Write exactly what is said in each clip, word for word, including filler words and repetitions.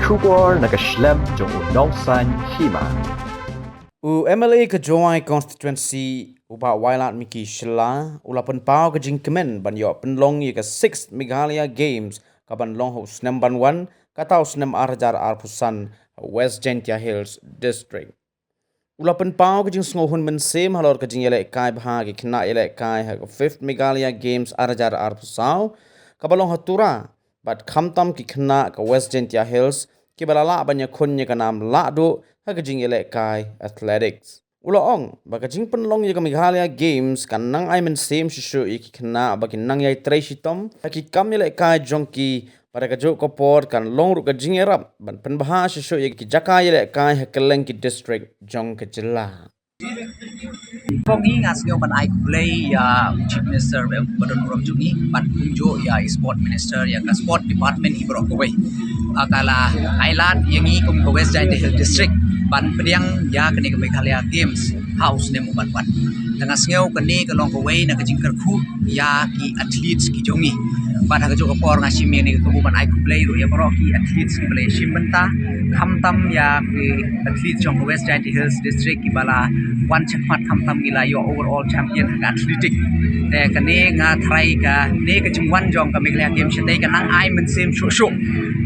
Khubor na ka shlem jong u Nongsaiñ Hima. U M L A ka Jowai Constituency, u Bah Wailadmiki Shylla, u la pynpaw ka jingkmen ban ïoh pynlong ïa ka sixth Meghalaya Games, ka ban long ha u snem ban wan, kata u snem ar hajar arphew san, West Jaintia Hills District. U la pynpaw ka jingsngewhun mynsiem halor ka jingïalehkai bha ki khynnah ïalehkai ha ka fifth Meghalaya Games ar hajar arphew saw, ka ba long ha Tura, bad khamtam ki khynnah ka West Jaintia Hills, ki ba la lah ban ïakhun ïa ka nam lahduh ha ka jingïalehkai athletics. U la ong ba ka jingpynlong ïa ka Meghalaya Games kan nang ai mynsiem shuh shuh ïa ki khynnah ba kin nang ïai trei shitom ha ki kam ïalehkai jong ki, bad ha kajuh ka por kan long ruh ka jingïarap ban pynbha shuh shuh ïa ki jaka ïalehkai ha kylleng ki district jong ka jylla. Kum ngi, nga sngew ban ai khublei ïa u Chief Minister ba don burom jong ngi, bad kumjuh ïa i Sport Minister, ïa ka Sport Department hi baroh kawei. Ah, ka la ai lad ïa ngi kum ka West Jaintia Hills District ban pdiang ïa kane ka Meghalaya Games ha u snem u ban wan. Te nga sngew kane ka long kawei na ka jingkyrkhu ïa ki athletes ki jong ngi. Bad ha kajuh ka por nga shim ïa kane ka kabu ban ai khublei ruh ïa baroh ki athletes ki ba la shim bynta, khamtam ïa ki athletes jong ka West Jaintia Hills District ki ba la wan shakhmat, khamtam ki la ïoh overall champion ha ka athletic. Te kane nga tharai kane ka jingwan jong ka Meghalaya Games shatei ka nang ai mynsiem shuh shuh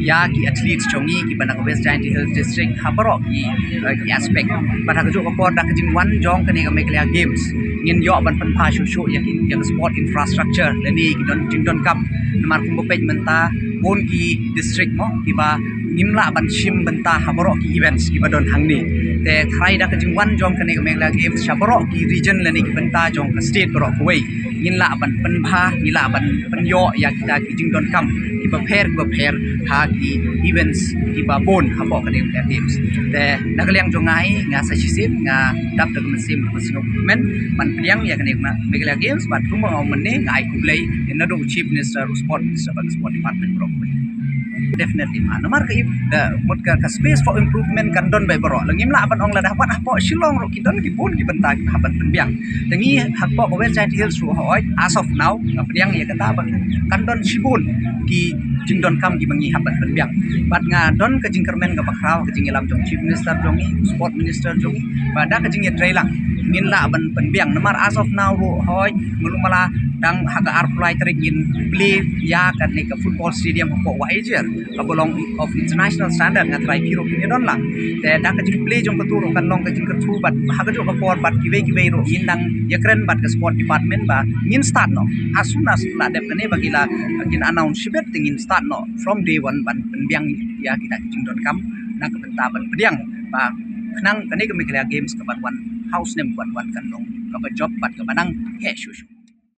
ïa ki athletes jong ngi ki ba na ka West Jaintia Hills District ha baroh ki, eh, ki aspect. Bad ha kajuh ka por da ka jingwan jong kane ka Meghalaya Games, ngin ïoh ban pynbha shuh shuh ïa ki, ïa ka sport infrastructure lane ki don, jingdonkam. Namar kumba peit mynta bun ki district mo ki ba ngim lah ban shim bynta ha baroh ki events ki ba don hangne. Te tharai da ka jingwan jong kane ka Meghalaya Games sha baroh ki region lane ki bynta jong ka state baroh kawei, ngin lah ban pynbha, ngin lah ban pynïoh ïa kita ki jingdonkam ki ba pher ki ba pher ha ki events ki ba bun hapoh kane ka Meghalaya Games. Te na ka liang jong nga, nga sa shisien nga dap da ka mynsiem kaba sngewkmen ban pdiang ïa kane ka Meghalaya Games, bad kumba nga ong mynne, nga ai khublei ïa naduh u Chief Minister, u Sport Minister bad ka Sport Department baroh kawei. Definitely ma, namar ka, da mut ka, ka space for improvement kan don beit baroh. La ngim lah ban ong lada wat hapoh Shillong ruh ki don ki bun ki bynta ki ba hap ban pynbiang. Te ngi hapoh ka West Jaintia Hills ruh, hooid, as of now nga pdiang ïa kata ba kan don shibun ki jingdonkam ki ba ngi hap ban pynbiang. Bad nga don ka jingkyrmen kaba khraw ka jingïalam jong Chief Minister jong ngi, Sport Minister jong ngi, ba da ka jingïatreilang ngin lah ban pynbiang. Namar as of now ruh, hooid, malu mala dang ha ka arphew lai tarik ngin plie ïa kane ka football stadium hapoh Wahiajer, kaba long of international standard, nga tharai phi ruh phin ïadon lang. Te da ka jingplie jong katu ruh kan long ka jingkyrkhu bad ha kajuh ka por bad kiwei kiwei ruh ngin dang ïakren bad ka sport department ba ngin start noh as soon as la dep kane ba ki la, kin announce shibit, te ngin start noh from day one ban pynbiang ïa kita ki jingdonkam na ka bynta ban pdiang ba khnang kane ka Meghalaya Games ka ban wan ha u snem ban wan kan long kaba jop bad kaba nang heh shuh shuh.